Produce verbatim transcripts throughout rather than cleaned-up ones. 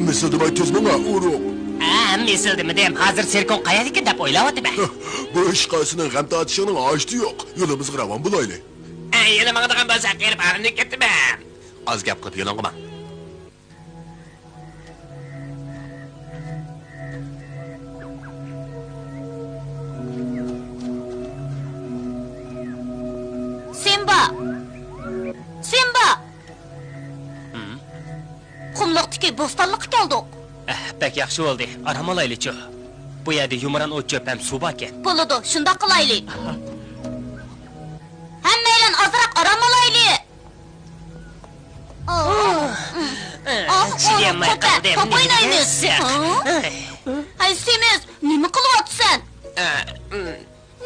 مىسىلدىماي تۇرسىڭا، ئۇرۇق. ھە، مىسىلدىمىدىم. ھازىر سېركوڭ قەيەردىكىن دەپ ئويلاۋاتىمەن. بۇ ئىشقا سېنىڭ غەم تارتىشىڭنىڭ ھاجىتى يوق. يولىمىزغا راۋان بولايلى. ئە، يەنە ماڭىدىغان بولسا، قېرىپ ئارىنى كەتتىم. ئاز گەپ قىلىپ يولۇڭغا ماڭ. سىمبا! سىمبا! ھىم؟ قۇملۇقتىكى بوستانلىققا كەلدۇق. ئەھ، بەك ياخشى بولدى. ئارام ئالايلىچۇ. بۇ يەردە يۇمران ئوت-چۆپ ھەم سۇ باركەن. بولىدۇ، شۇنداق قىلايلى. ھەممەيلەن ئازراق ئارام ئالايلى. ئاھ، چىدىيالماي قوپە، قالدىم. توپ ئوينايمىز. ھە؟ ھەي، سېمىز، نېمە قىلىۋاتىسەن؟ ئە، ئىم.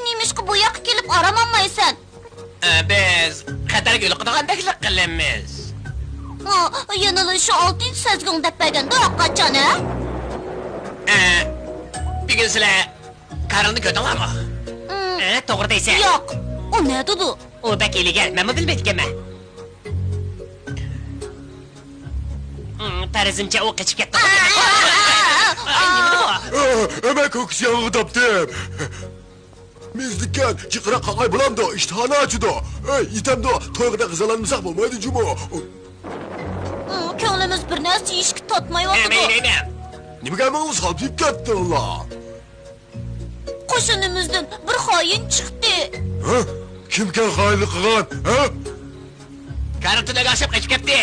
نېمىشقا بۇ ياققا كېلىپ ئارام ئالمايسەن؟ ئە، بىز خەتەرگە يولۇقىدىغاندەكلا قىلىمىز. ئا، يەنىلا شۇ ئالتىنچى سەزگۈڭ دەپ بەرگەندۇ قاچان، ھە؟ ئە، بۈگۈن سىلەر كارلنى كۆردۈڭلارمۇ؟ ئىم. ئە، توغرا دەيسەن. ياق، ئۇ نەدىدۇ؟ ئۇ بەك ھىيلىگەر، مەنمۇ بىلمەيدىكەنمەن. ئىم، پەرىزىمچە ئۇ قېچىپ كەتتى. ئاي، نېمىدى بۇ؟ ئە، ئەمە كوكۇس ياغىغا تاپتىم. مېزلىككەن، جىقراق قاقاي بولامدۇ، ئىشتىھانى ئاچىدۇ. ئەي، يېتەمدۇ، تويغۇدەك غىزالانمىساق بولمايدۇ جۇمۇ. ئىم، كۆڭلىمىز بىر نەرسە يېيىشكە تارتمايۋاتىدۇ. ئەمەيلەيمەن. نېمىگە ھەممىڭلار سالپىيىپ كەتتىڭلار؟ قوشۇنىمىزدىن بىر خائىن چىقتى. ھە؟ كىمكەن خائىنلىق قىلغان، ھە؟ كارل تۈنۈگۈن ئاخشام قېچىپ كەتتى.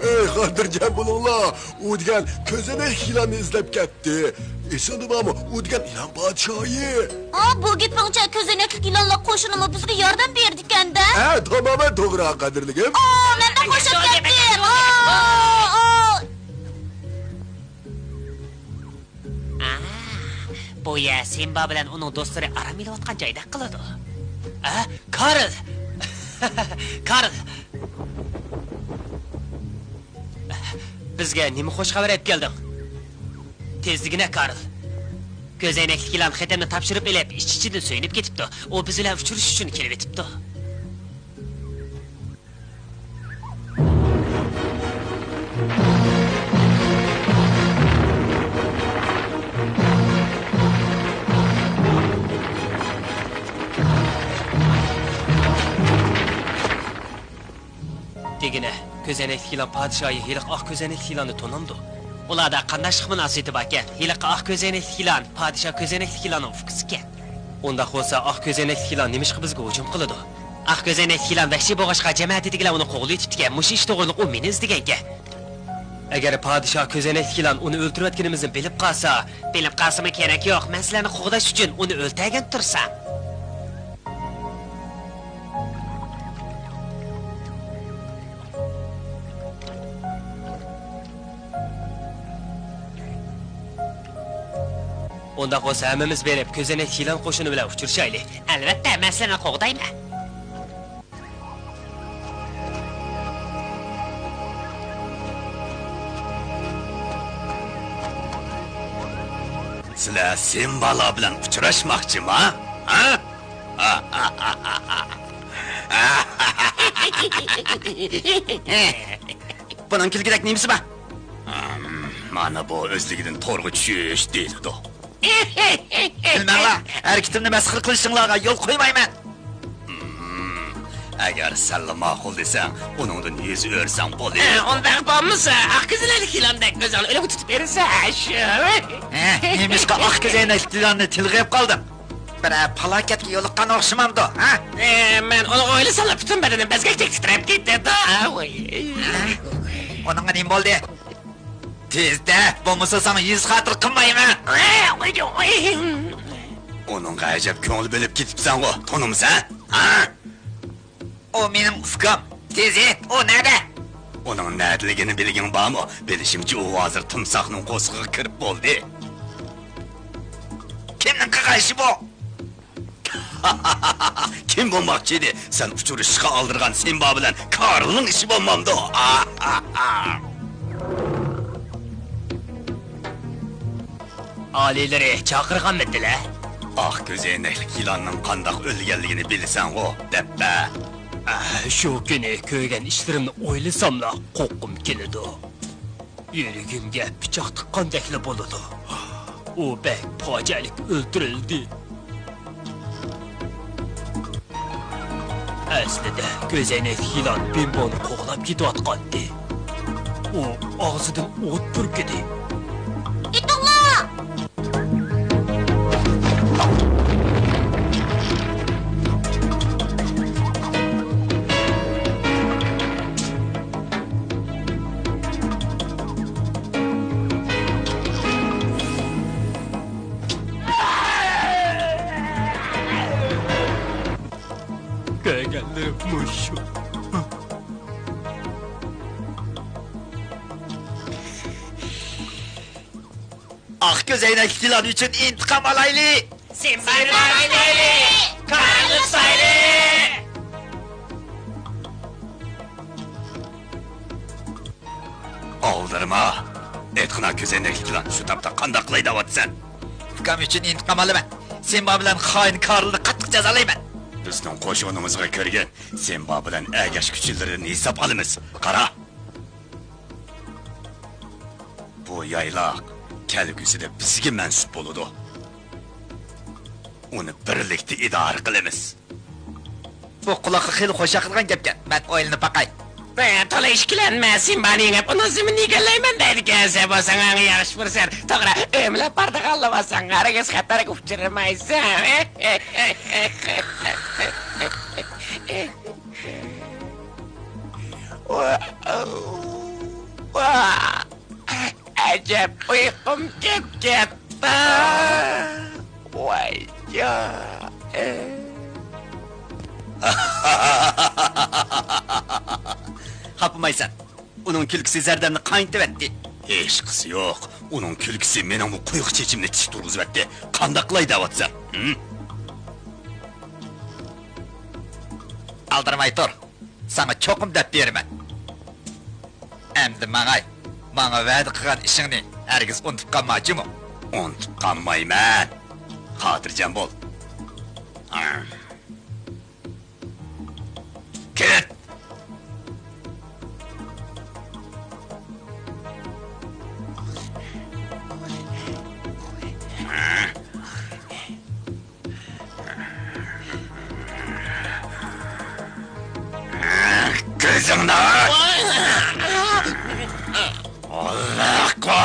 ئەي، خاتىرجەم بولۇڭلار، ئۇ دېگەن كۆزەنەك يىلاننى ئىزدەپ كەتتى. ئېسىڭدە بارمۇ؟ ئۇ دېگەن يىلان پادىشاھى. ئا، بۇ گېپىڭچە كۆزەنەكلىك يىلانلار قوشۇنىمۇ بىزگە ياردەم بېرىدىكەن-دە. ھە، تامامەن توغرا، قەدىرلىكىم. ئا، مەنمۇ قوشۇپ كەتتىم. ئا، ئا. ئا، بۇ يەر سىمبا بىلەن ئۇنىڭ دوستلىرى ئارام ئېلىۋاتقان جايدەك قىلىدۇ. ئا، كارل! كارل! بىزگە نېمە خوش خەۋەر ئېلىپ كەلدىڭ؟ تېز دېگىنە، كارل. كۆزەينەكلىك يىلان خېتىمنى تاپشۇرۇپ ئېلىپ، ئىچ-ئىچىدىن سۆيۈنۈپ كېتىپتۇ. ئۇ بىز بىلەن ئۇچرىشىش ئۈچۈن كېلىۋېتىپتۇ. دېگىنە، كۆزەينەكلىك يىلان پادىشاھى ھېلىقى ئاق كۆزەينەكلىك يىلاننى تونامدۇ؟ ئۇلاردا قانداشلىق مۇناسىۋىتى باركەن. ھېلىقى ئاق كۆزەينەكلىك يىلان پادىشاھ كۆزەينەكلىك يىلاننىڭ ئۇكىسىكەن. ئۇنداق بولسا، ئاق كۆزەينەكلىك يىلان نېمىشقا بىزگە ھۇجۇم قىلىدۇ؟ ئاق كۆزەينەكلىك يىلان ۋەھشىي بولغاچقا، جەمەتىدىكىلەر ئۇنى قوغلىۋېتىپتىكەن. مۇشۇ ئىش توغرىلىق ئۇ مېنى ئىزدىگەنكەن. ئەگەر پادىشاھ كۆزەينەكلىك يىلان ئۇنى ئۆلتۈرۈۋەتكىنىمىزنى بىلىپ قالسا. بىلىپ قالسىمۇ كېرەك يوق، مەن سىلەرنى قوغداش ئۈچۈن ئۇنى ئۆلتۈرگەن تۇرسام. ئۇنداق بولسا ھەممىمىز بېرىپ كۆزەينەكلىك يىلان قوشۇنى بىلەن ئۇچرىشايلى. ئەلۋەتتە، مەن سىلەرنى قوغدايمەن. سىلەر سىمبالار بىلەن ئۇچراشماقچىما؟ ھە؟ بۇنىڭ كۈلكىدەك نېمىسى بار؟ ھىم، مانا بۇ ئۆزلۈكىدىن تورغا چۈشۈش دېيىلىدۇ. بىلمەڭلار، ھەرىكىتىمنى مەسخىرە قىلىشىڭلارغا يول قويمايمەن. ھىم، ئەگەر سەنلا ماقۇل دېسەڭ، ئۇنىڭدىن يۈز ئۆرۈسەڭ بولدى. ئۇنداق بولمىسا، ئاق كۆزەينەكلىك يىلاندەك ئۆزۈڭنى ئۆلۈمگە تۇتۇپ بېرىسەن، شۇ. ھە، نېمىشقا ئاق كۆزەينەكلىك يىلاننى تىلغا ئېلىپ قالدىڭ؟ بىرەر پالاكەتكە يولۇققان ئوخشىمامدۇ، ھە؟ ئە، مەن ئۇنى ئويلىساملا پۈتۈن بەدىنىم بەزگەكتەك تىترەپ كېتىدۇ. ھە؟ ئۇنىڭغا نېمە بولدى؟ تېزدە، بولمىسا ساڭا يۈز خاتىرە قىلمايمەن. ئە، ئۇي، ئۇي. ئۇنىڭغا ئەجەب كۆڭۈل بۆلۈپ كېتىپسەنغۇ، تونۇمسەن؟ ھە؟ ئۇ مېنىڭ ئۇكام. تېزىت، ئۇ نەدە؟ ئۇنىڭ نەدىلىكىنى بىلگىڭ بارمۇ؟ بىلىشىمچە، ئۇ ھازىر تىمساھنىڭ قورسىقىغا كىرىپ بولدى. كىمنىڭ قىلغان ئىشى بۇ؟ كىم بولماقچى ئىدى؟ سەن ئۇچرىشىشقا ئالدىرىغان سىمبا بىلەن كارلنىڭ ئىشى بولمامدۇ؟ ئالىيلىرى چاقىرغانمىدىلە؟ ئاق كۆزەينەكلىك يىلاننىڭ قانداق ئۆلگەنلىكىنى بىلىسەنغۇ، دەپپە. ئە، شۇ كۈنى كۆرگەن ئىشلىرىمنى ئويلىساملا قورققۇم كېلىدۇ. يۈرىكىمگە پىچاق تىققاندەكلا بولىدۇ. ئۇ بەك پاجىئەلىك ئۆلتۈرۈلدى. ئەسلىدە كۆزەينەكلىك يىلان بىمبونى قوغلاپ كېتىۋاتقانىدى. ئۇ ئاغزىدىن ئوت پۈركىدى. تۇتۇڭلار! كۆرگەنلىرىم مۇشۇ. ئاق كۆزەينەكلىك يىلان ئۈچۈن ئىنتىقام ئالايلى! سىمبانى ئالايلى! كارلنى تۇتايلى! ئالدىرىما! ئېيتقىنا، كۆزەينەكلىك يىلان، شۇ تاپتا قانداق قىلاي دەۋاتىسەن؟ ئۇكام ئۈچۈن ئىنتىقام ئالىمەن. سىمبا بىلەن خائىن كارلنى قاتتىق جازالايمەن. بىزنىڭ قوشۇنىمىزغا كىرگىن، سىمبا بىلەن ئەگەشكۈچىلىرىدىن ھېساب ئالىمىز. قارا! بۇ يايلاق كەلگۈسىدە بىزگە مەنسۇپ بولىدۇ. ئۇنى بىرلىكتە ئىدارە قىلىمىز. بۇ قۇلاققا خېلى خۇش ياقىدىغان گەپكەن. مەن ئويلىنىپ باقاي. ھە، تولا ئىككىلەنمە، سىمبانى يېڭىپ، ئۇنىڭ زېمىنىنى ئىگىلەيمەن دەيدىكەنسەن. بولسا ماڭا ياخشى پۇرسەت. توغرا، ئۆمىلەپ بارىدىغانلا بولساڭ، ھەرگىز خەتەرگە ئۇچرىمايسەن. ئەجەب ئۇيقۇم كەپ كەتتى. ۋاي جان. خاپىمايسەن. ئۇنىڭ كۈلكىسى زەردەمنى قاينىتىۋەتتى. ھېچقىسى يوق. ئۇنىڭ كۈلكىسى مېنىڭمۇ قۇيۇق چېچىمنى تىك تۇرغۇزۇۋەتتى. قانداق قىلاي دەۋاتىسەن؟ ھىم؟ ئالدىرىماي تۇر. ساڭا چوقۇم دەپ بېرىمەن. ئەمدى ماڭاي. ماڭا ۋەدە قىلغان ئىشىڭنى ھەرگىز ئۇنتۇپ قالما جۇمۇ. ئۇنتۇپ قالمايمەن. خاتىرجەم بول. كېت! كۆزۈڭنى ئاچ! ئاللاھقا!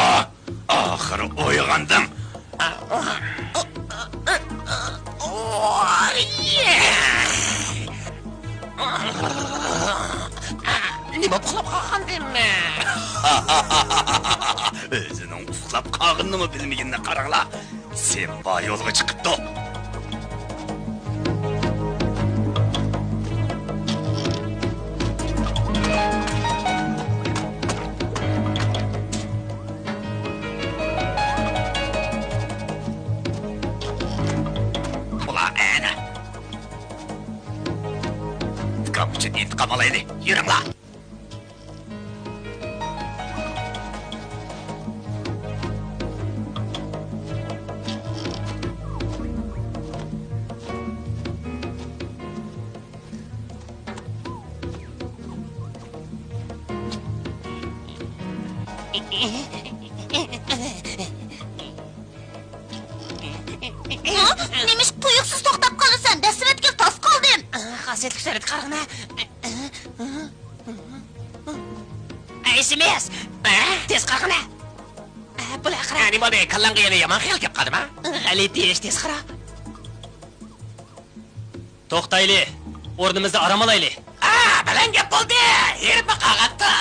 ئاخىرى ئويغاندىڭ! نېمە ئۇخلاپ قالغاندىممەن؟ ئۆزىنىڭ ئۇخلاپ قالغىنىنىمۇ بىلمىگىنىنى قاراڭلار. سىمبا يولغا چىقىپتۇ. ئۇلار ئەنە. ئۇكام ئۈچۈن ئىنتىقام ئالايلى. يۈرۈڭلار. ھە؟ نېمىشقا تۇيۇقسىز توختاپ قالىسەن؟ دەسسىۋەتكىلى تاس قالدىم. خاسىيەتلىك سۈرەتكە قارىغىنا. ئەي، سىمىس! تېز قارىغىنا. بۇلار قارا. نېمە بولدى؟ كاللاڭغا يەنە يامان خىيال كەپ قالدىما؟ غەلىتە ئىش، تېز قارا. توختايلى، ئورنىمىزدا ئارام ئالايلى. ئا، بەلەن گەپ بولدى، ھېرىپمۇ قالغانتى.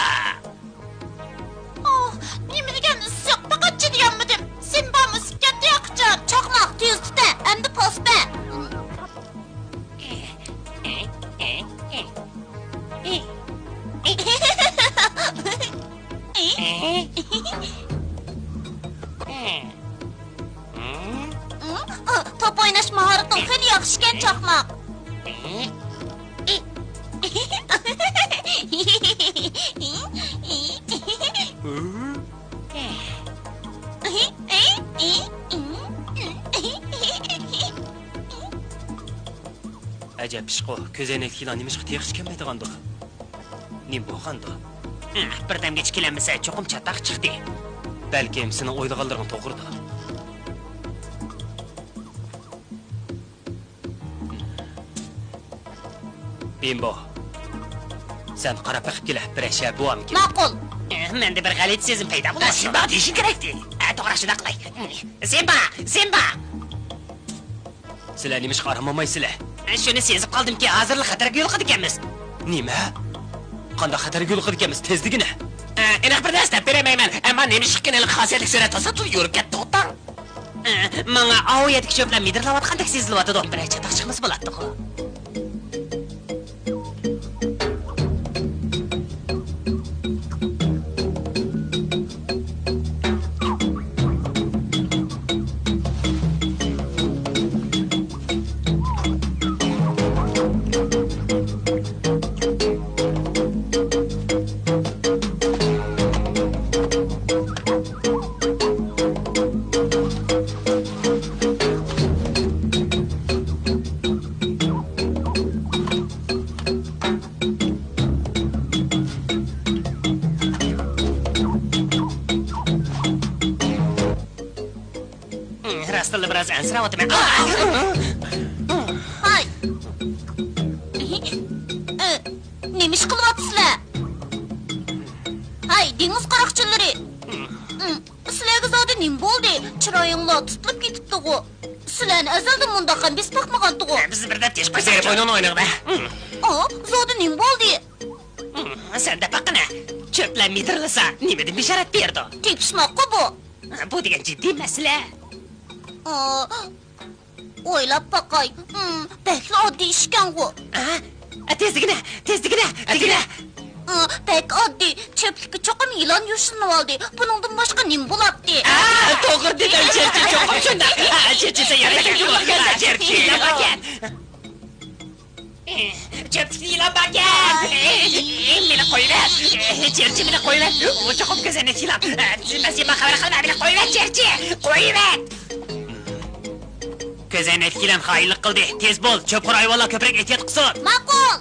ئوھ، نېمە دېگەن ئىسسىق، پەقەت چىدىيالمىدىم. سىمبام ئىسسىپ كەتتى ياقىچان. چاقماق، تېز تۇتە، ئەمدى پاس بەر. توپ ئويناش ماھارىتىڭ خېلى ياخشىكەن، چاقماق. ئەجەب ئىشقۇ، كۆزەينەكلىك يىلان نېمىشقا تېخىچە كەلمەيدىغاندۇ؟ نېمە بولغاندۇ؟ بىردەمگىچە كېلەلمىسە، چوقۇم چاتاق چىقتى. بەلكىم سېنىڭ ئويلىغانلىرىڭ توغرىدۇر. بىمبو، سەن قاراپ بېقىپ كېلە، بىرەر شەپە بوۋامىكىن. ماقۇل. مەندە بىر غەلىتە سېزىم پەيدا بولۇپ قاپتۇ. سىمبا دېيىشىڭ كېرەكتى. ئە، توغرا، شۇنداق قىلاي. سىمبا! سىمبا! سىلەر نېمىشقا ئارام ئالمايسىلەر؟ شۇنى سېزىپ قالدىمكى، ھازىرلا خەتەرگە يولۇقىدىكەنمىز. نېمە؟ قانداق خەتەرگە يولۇقىدىكەنمىز؟ تېز دېگىنە. ئە، ئېنىق بىر نەرسە دەپ بېرەلمەيمەن، ئەمما نېمىشقىكىن ھېلىقى خاسىيەتلىك سۈرەت تاساتۇر يورۇپ كەتتى ئوتاڭ. ئە، ماڭا ئاۋۇ يەردىكى چۆپلەر مىدىرلاۋاتقاندەك سېزىلىۋاتىدۇ. بىرەر چاتاق چىقمىسا بولاتتىغۇ. راستتىنلا بىراز ئەنسىرەۋاتىمەن. ھاي! ئى، نېمە ئىش قىلىۋاتىسىلەر؟ ھاي، دېڭىز قاراقچىلىرى! سىلەرگە زادى نېمە بولدى؟ چىرايىڭلار تۇتۇلۇپ كېتىپتىغۇ. سىلەرنى ئەزەلدىن مۇنداق غەم بېسىپ باقمىغانتىغۇ. بىزنى بىر دەپ تېشىپ قويسايلى، بوينۇڭنى ئوينىغىن. ئا، زادى نېمە بولدى؟ سەن دەپ باققىنە. چۆپلەر مىدىرلىسا، نېمىدىن بېشارەت بېرىدۇ؟ تېپىشماققۇ بۇ. بۇ دېگەن جىددىي مەسىلە. ئا، ئويلاپ باقاي. ھىم، بەكلا ئاددىي ئىشكەنغۇ. ئا، تېز دېگىنە، تېز دېگىنە، دېگىنە. ئا، بەك ئاددىي. چۆپلۈككە چوقۇم يىلان يوشۇرۇنۇۋالدى. بۇنىڭدىن باشقا نېمە بولاتتى؟ ئا، توغرا دېدىڭ، چېرچى، چوقۇم شۇنداق. ئا، چېرچى، سەن ياخشى يوللارغا، چېرچى، يىلان باركەن. چۆپلۈكتە يىلان باركەن! مېنى قويۇۋەت! چېرچى، مېنى قويۇۋەت! ئۇ چوقۇم كۆزەينەك يىلان! مەن سېنىڭ خەۋەر قىلىمەن، مېنى قويۇۋەت، چېرچى! قويۇۋەت! كۆزەينەكلىك يىلان خائىنلىق قىلدى! تېز بول، چۆپخور ھايۋانلار كۆپرەك ئېھتىيات قىلسۇن! ماقۇل!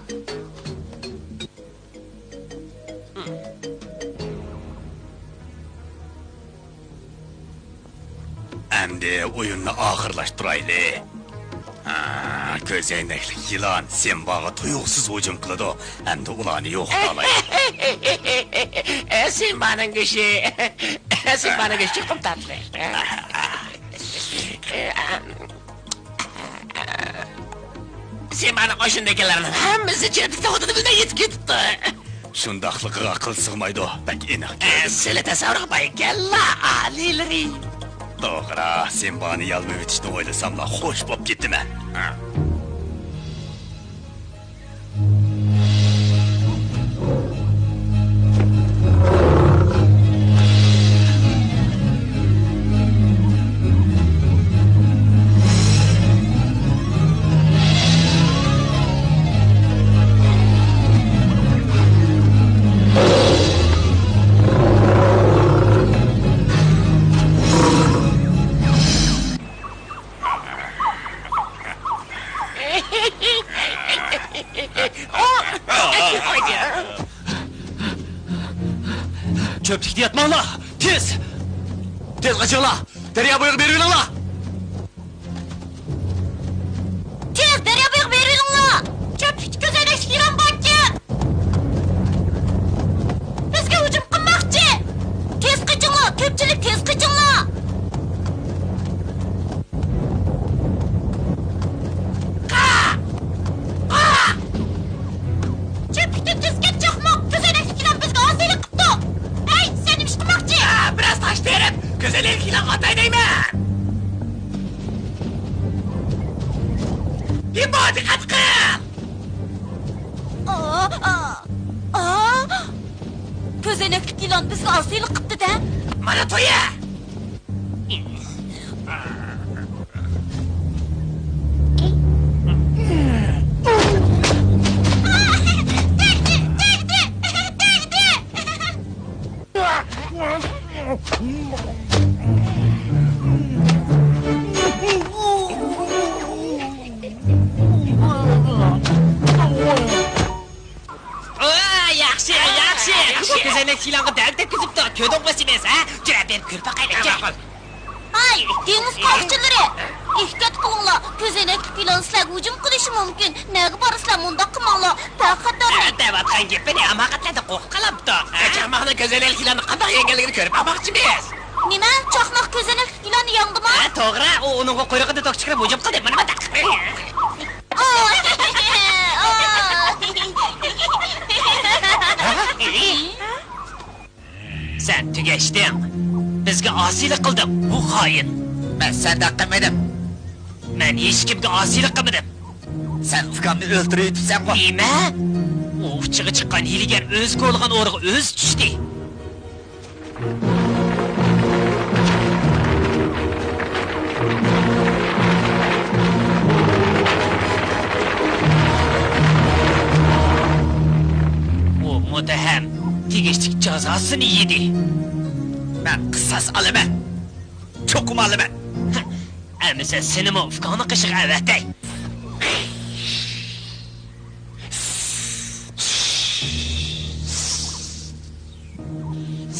ئەمدى ئويۇننى ئاخىرلاشتۇرايلى. ھا، كۆزەينەكلىك يىلان سىمباغا تۇيۇقسىز ھۇجۇم قىلىدۇ. ئەمدى ئۇلارنى يوقىتالايلى. سىمبانىڭ گۆشى. سىمبانىڭ گۆشى چوقۇم تاتلىق. سىمبانىڭ قوشۇنىدىكىلەرنىڭ ھەممىسى چۆپلۈكتە ئوتىدا بىلەن يېتىپ كېتىپتۇ. شۇنداقلىقىغا ئەقىل سىغمايدۇ، بەك ئېنىق ئە، كۆردۈم. سىلى تەسەۋۋۇرغا باي ئىكەنلا، ئالىيلىرى. توغرا، سىمبانى يالمىۋېتىشنى ئويلىساملا خوش بوپ كېتىمەن. ھە. چۆپلۈكتە ياتماڭلار! تېز! تېز قېچىڭلار! دەريا بويىغا بېرىۋېلىڭلار! تېز دەريا بويىغا بېرىۋېلىڭلار! چۆپلۈكتە كۆزەينەكلىك يىلان باركەن! بىزگە ھۇجۇم قىلماقچى! تېز قېچىڭلار، كۆپچىلىك تېز قېچىڭلار! قا! قا! چۆپلۈكتىن تېز كەت، چاقماق! كۆزەينەكلىك يىلان بىزگە ئاسىيلىق قىپتۇ! ھەي، سەن نېمە ئىش قىلماقچى؟ ئا، بىراز تاش تېرىپ، كۆزەينەكلىك يىلانغا ئاتاي دەيمەن! ئىبو، دىققەت قىل! ئا، ئا، ئا! كۆزەينەكلىك يىلان بىزگە ئاسىيلىق قىپتۇ-دە! مانا تويا! ئا، ياخشى، ياخشى. ياخشى. كۆزەينەكلىك يىلانغا دەۋەت دەپ كېزىپتۇ. كۆردۈڭمۇ سىمىز، ھە؟ كېلە، بېرىپ كۆرۈپ باقايلى. ماقۇل. ھاي، دېڭىز قاغىچىلىرى! ئېھتىيات قىلىڭلار، كۆزەينەكلىك يىلان سىلەرگە ھۇجۇم قىلىشى مۇمكىن. نەگە بارىسىلەر، مۇنداق قىلماڭلار. بىخەتەرلىك. دەۋاتقان گېپىنى ھاماقەتلەردىن قورقۇپ قالامدۇ، ھە؟ چاقماقنىڭ كۆزەينەكلىك يىلاننى قانداق يەڭگەنلىكىنى كۆرۈپ باقماقچىمىز. نېمە؟ چاقماق كۆزەينەكلىك يىلاننى يەڭدىمۇ؟ ھە، توغرا. ئۇ ئۇنىڭغا قۇيرۇقىنى توك چىقىرىپ ھۇجۇم قىلدى. مانا، مانا. سەن تۈگەشتىڭ. بىزگە ئاسىيلىق قىلدىڭ. بۇ خائىن. مەن سەندەك قىلمىدىم. مەن ھېچكىمگە ئاسىيلىق قىلمىدىم. سەن ئۇكامنى ئۆلتۈرۈۋېتىپسەنغۇ. نېمە؟ ئۇ ئۇچىغا چىققان ھىيلىگەر ئۆزى كولىغان ئورىغا ئۆزى چۈشتى. ئۇ مۇتتەھەم تېگىشلىك جازاسىنى يېدى. مەن قىساس ئالىمەن. چوقۇم ئالىمەن. ئەمىسە سېنىمۇ ئۇكاڭنىڭ قېشىغا ئەۋەتەي.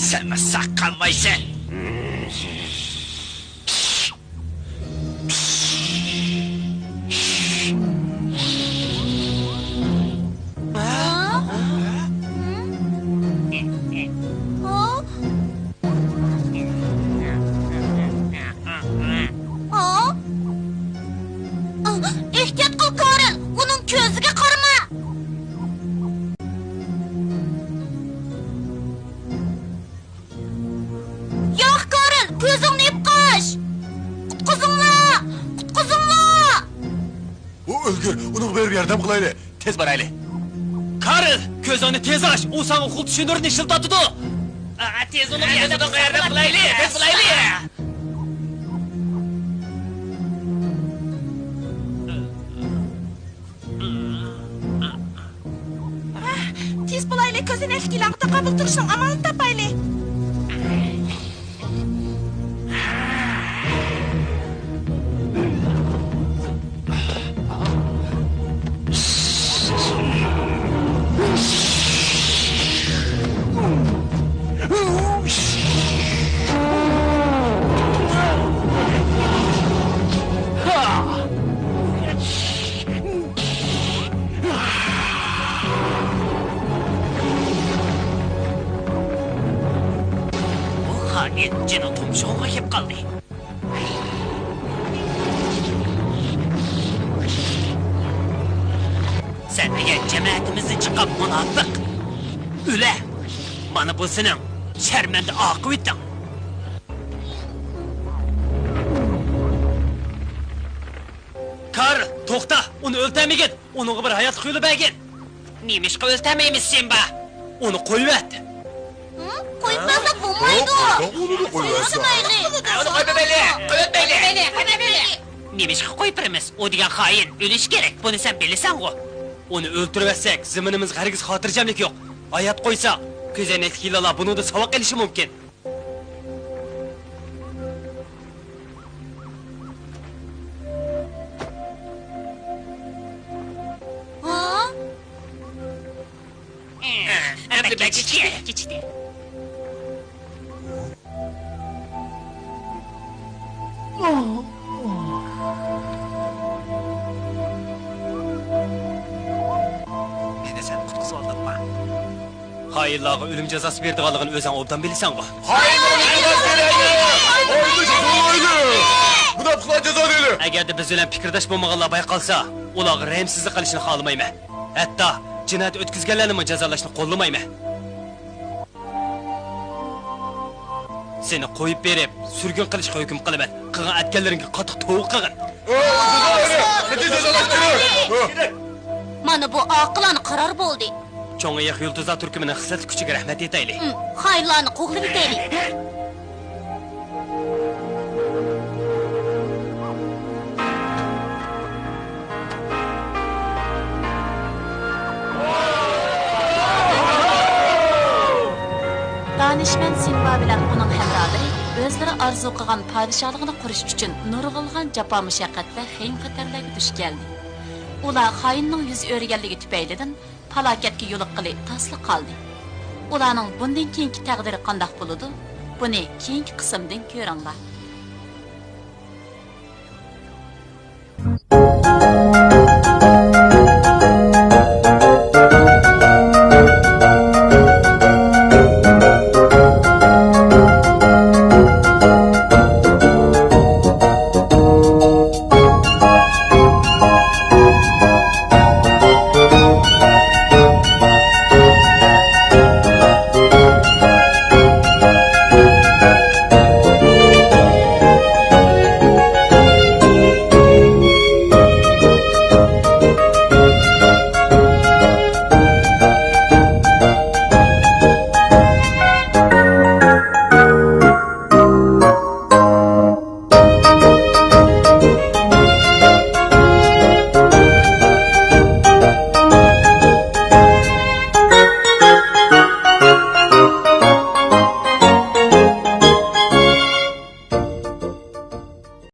سەنمۇ ساق قالمايسەن. ئېھتىيات قىل، كارل، ئۇنىڭ كۆزىگە قارىما! ياق، كارل، كۆزۈڭنى يۇمۇپ قاچ! قۇتقۇزۇڭلار! قۇتقۇزۇڭلار! ئۇ ئۆلگۈر، ئۇنىڭغا بېرىپ ياردەم قىلايلى. تېز بارايلى. كارل، كۆزۈڭنى تېز ئاچ، ئۇ ساڭا ئوقۇلتىش ھۈنىرىنى ئىشلىتىۋاتىدۇ. ئا، تېز ئۇنىڭغا ياردەم قىلايلى، تېز بولايلى. تېز بولايلى، كۆزەينەكلىك يىلانغا تاقابىل تۇرۇشنىڭ ئامالىنى تاپايلى. بۇ خائىن جېنى تۇمشۇغۇنغا كېلىپ قالدى. سەن دېگەن جەمەتىمىزدىن چىققان مۇناپىق! ئۆلە! مانا بۇ سېنىڭ شەرمەندە ئاقىۋىتىڭ! كارل، توختا! ئۇنى ئۆلتۈرمىگىن! ئۇنىڭغا بىر ھاياتلىق يولى بەرگىن! نېمىشقا ئۆلتۈرمەيمىز، سىمبا؟ ئۇنى قويۇۋەت! ھە؟ قويۇپ بەرسەك بولمايدۇ. ھە؟ قويۇپ بەرسەك بولمايدۇ. ھە، ئۇنى قويۇپ بەرمەيلى! قويۇپ بەرمەيلى! قويۇپ بەرمەيلى! نېمىشقا قويۇپ بېرىمىز؟ ئۇ دېگەن خائىن ئۆلۈشى كېرەك، بۇنى سەن بىلىسەنغۇ؟ ئۇنى ئۆلتۈرۈۋەتسەك، زېمىنىمىزغا ھەرگىز خاتىرجەملىك يوق. ھايات قويساق، كۆزەينەكلىك يىلانلار بۇنىڭدىن ساۋاق ئېلىشى مۇمكىن. ھا؟ ئەمدى بەك كىچىكتى. مېنى سەن قۇتقۇزۇۋالدىڭما؟ خائىنلارغا ئۆلۈم جازاسى بېرىدىغانلىقىنى ئۆزۈڭ ئوبدان بىلىسەنغۇ؟ خائىنلارنى جازالىيلى! ئۇلارنى جازالايلى! مۇناپىقلارنى جازالايلى! ئەگەردە بىز بىلەن پىكىرداش بولمىغانلار بايقالسا، ئۇلارغا رەھىمسىزلىك قىلىشنى خالىمايمەن. ھەتتا جىنايەت ئۆتكۈزگەنلەرنىمۇ جازالاشنى قوللىمايمەن. سېنى قويۇپ بېرىپ، سۈرگۈن قىلىشقا ھۆكۈم قىلىمەن. قىلغان ئەتكەنلىرىڭگە قاتتىق توۋا قىلغىن. مانا بۇ ئاقىلانە قارار بولدى. چوڭ ئېيىق يۇلتۇزلار تۈركۈمىنىڭ خىسلەتلىك كۈچىگە رەھمەت ئېيتايلى. ھىم، خائىنلارنى قوغلىۋېتەيلى. دانىشمەن سىمبا بىلەن ئۇنىڭ ھەمراھلىرى ئۆزلىرى ئارزۇ قىلغان پادىشاھلىقنى قۇرۇش ئۈچۈن نۇرغۇنلىغان جاپا-مۇشەققەت ۋە خېيىم-خەتەرلەرگە دۇچ كەلدى. ئۇلار خائىننىڭ يۈز ئۆرۈگەنلىكى تۈپەيلىدىن پالاكەتكە يولۇققىلى تاسلا قالدى. ئۇلارنىڭ بۇندىن كېيىنكى تەقدىرى قانداق بولىدۇ؟ بۇنى كېيىنكى قىسىمدىن كۆرۈڭلار.